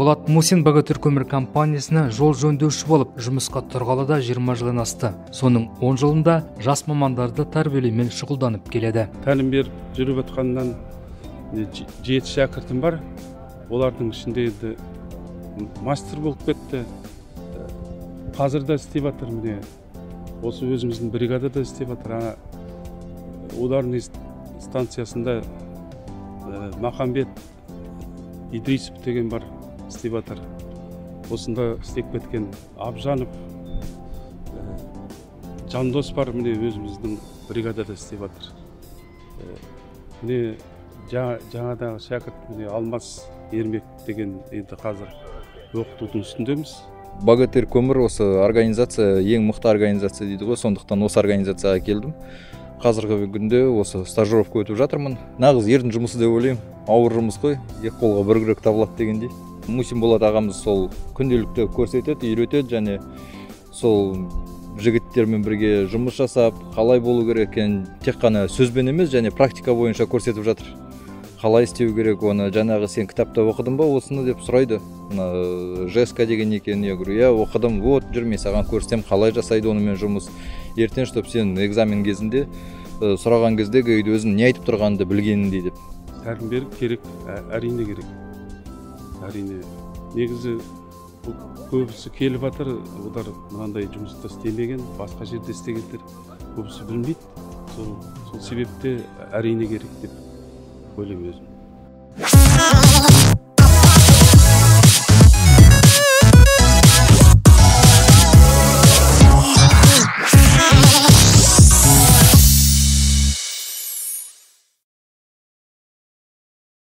Болат Мусин «Богатырь көмір» компаниясына жол жөндеуші болып жұмысқа тұрғалы да 20 жылдан асты. Соның 10 жылында жас мамандарды тәрбиелеумен шұғылданып келеді. Тәлім беріп жүріп жатқаннан 7 шәкіртім бар. Олардың ішінде енді мастер болып кетті. Қазір де істеп жатыр, міне. Осы өзіміздің бригадада істеп жатыр. Ана ударный станциясында Махамбет Идрисов деген бар, істеп жатыр. Осында істеп кеткен Абжанов, Жандос бар, міне өзіміздің бригадада істеп жатыр. Міне жаңадағы шәкірт, міне Алмас Ермек деген, енді қазір оқытудың үстіндеміз. «Богатырь көмір» осы организация ең мықты организация дейді ғой, сондықтан осы организацияға келдім. Қазіргі күнде осы стажировка өтіп жатырмын. Нағыз ердің жұмысы деп ойлаймын. Ауыр жұмыс қой, екі қолға бір күрек табылады дегендей. Мусин Болат ағамыз сол күнделікті көрсетеді, үйретеді және сол жігіттермен бірге жұмыс жасап, қалай болу керек екенін тек қана сөзбен емес, және практика бойынша көрсетіп жатыр. Қалай істеу керек оны, жаңағы сен кітапта оқыдың ба осыны деп сұрайды. Мына ЖСК деген екен, я говорю, иә, оқыдым, вот жүр, мен саған көрсетемін, қалай жасайды онымен жұмыс. Ертең, чтоб сен экзамен кезінде сұраған кезде өзің не айтып тұрғаныңды білгеніңдей деп. Тәлім беру керек, әрине керек. Әрине, негізі көбісі келіп жатыр, олар мынандай жұмыста істемеген, басқа жерде істегендер көбісі білмейді. Сол себепте әрине керек деп ойлаймын өзім.